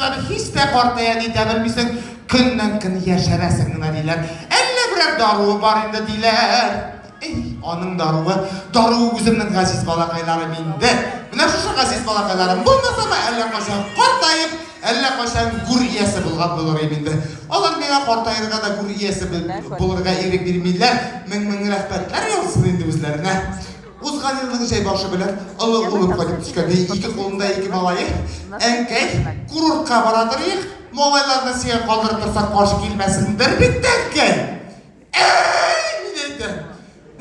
әби, һич тә картая нитә белмисең, көннән-көн яшәрәсең генә, диләр. Әллә берәр даруы бар инде, диләр. Эй, аның даруы, даруы үземнең газиз балакайларым инде. Менә шушы газиз балакайларым булмасамы, әллә кайчан картаеп, әллә кайчан гүр иясе булган булыр идем инде. Алар миңа картаерга да гүр иясе булырга ирек бирмиләр. Мең-мең рәхмәтләр яусын инде үзләренә. Узган елның җәй башы белән олы улым кайтып төшкән. Ике кулында ике малае. Әнкәй, курортка бара торыйк. Малайларны сиңа калдырып торсак, каршы килмәсендер бит, әнкәй. Әй, мин әйтәм.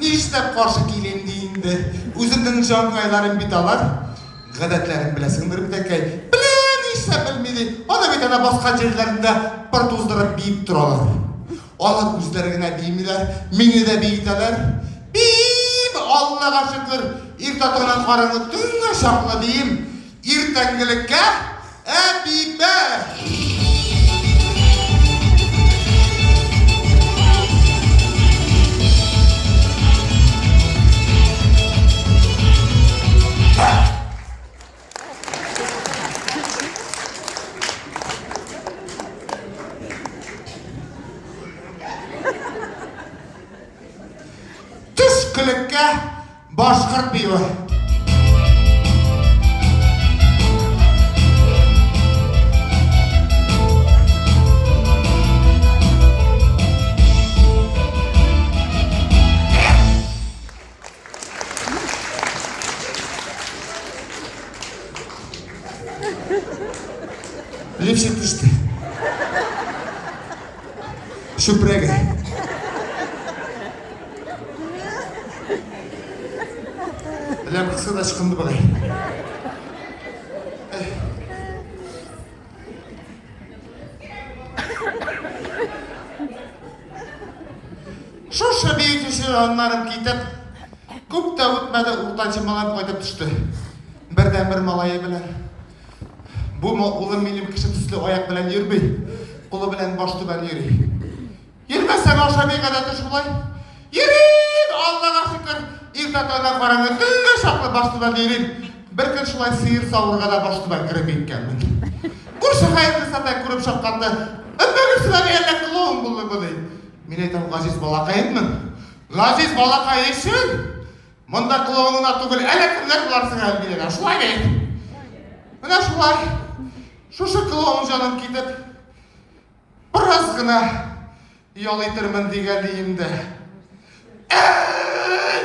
Нишләп каршы килим ди инде. Үземнең җанкайларым бит алар. Гадәтләрен беләсеңдер бит, әнкәй. Беләм, нишләп белми ди. Аны бит әнә баскан җирләрендә пыр туздырып биеп торалар. Алар үзләре генә биемиләр, мине дә биетәләр. Биим, Аллага шөкер, иртә таңнан караңгы төнгә чаклы биим. Иртәнгелеккә Әбибә! Төшкелеккә башкорт биюе. Лифчик төште. Чүпрәге. Ләпкысы да чыкынды бугай. Шушы биетүче җаннарым китеп, күп тә үтмәде, уртанчы малаем кайтып төште. Бердәнбер малае белән. Бу улым минем кеше төсле аяк белән йөрми, кулы белән баш түбән йөри. Йөрмәсәң ашамый гадәте шулай. Йөрим, Аллага шөкер, иртә таңнан караңгы төнгә чаклы баш түбән йөрим. Бер көн шулай сыер савырга да баш түбән кереп киткәнмен. Күрше Хәерлесәтәй күреп шаккатты. Өммәгез әби, әллә клоун булдыңмы ди. Мин әйтәм, газиз балакаеммын. Газиз балакай өчен монда клоун гына түгел, әллә кемнәр буларсың әле дигән. Шулай бит. Менә шулай. Шушы клоун җаным китеп, бераз гына ял итермен дигән инде. Әй!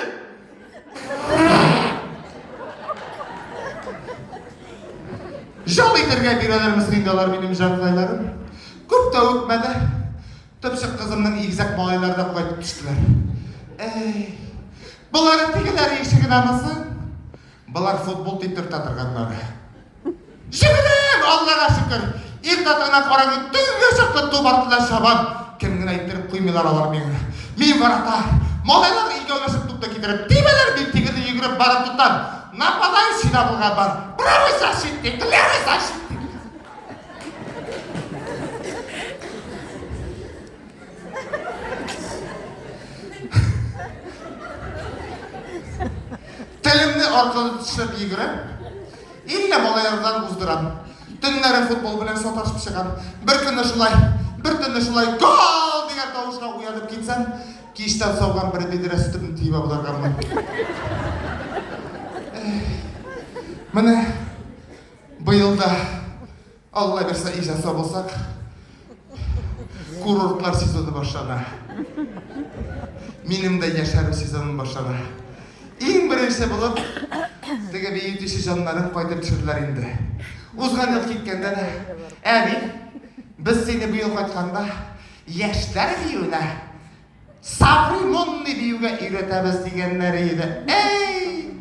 Ял итәргә бирәләрме соң инде алар минем җанкайларым? Күп тә үтмәде. Төпчек кызымның игезәк малайлары да кайтып төштеләр. Әй, болары тегеләре ише генәме соң? Болар футбол типтертә торганнары. Җигеләм, Аллага шөкер! Иртә таңнан караңгы төнгә чаклы туп артыннан чабам. Кем генә әйттереп куймыйлар алар миңа. Мин вратарь. Малайлар икәүләшеп тупны китереп тибәләр, мин тигезне йөгереп барып тотам. Нападающий да булган бар. Правый защитник, левый защитник. Телемне аркылы тешләп йөгерәм. Иллә малайлардан уздырам. Төннәрен футбол белән саташып чыгам. Бер көнне шулай, бер төнне шулай гол дигән тавышка уянып китсәм, кичтән сауган бер бидрә сөтемне тиеп аударганмын. Менә быел да Алла бирсә, исән сау булсак, курортлар сезоны башлана. Минем дә яшәрү сезоным башлана. Иң беренче булып, теге биетүче җаннарым кайтып төшерделәр инде. Узган ел киткәндә дә, әби, без сине быел кайтканда яшьләр биюенә, современный биюгә өйрәтәбез дигәннәре иде. Әй!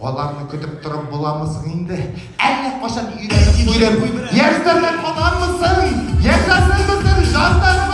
Аларны көтеп торып буламы соң инде? Әллә кайчан өйрәнеп куйдым. Яшьләрдән каламмы соң? Яшәсен безнең җаннарыбыз!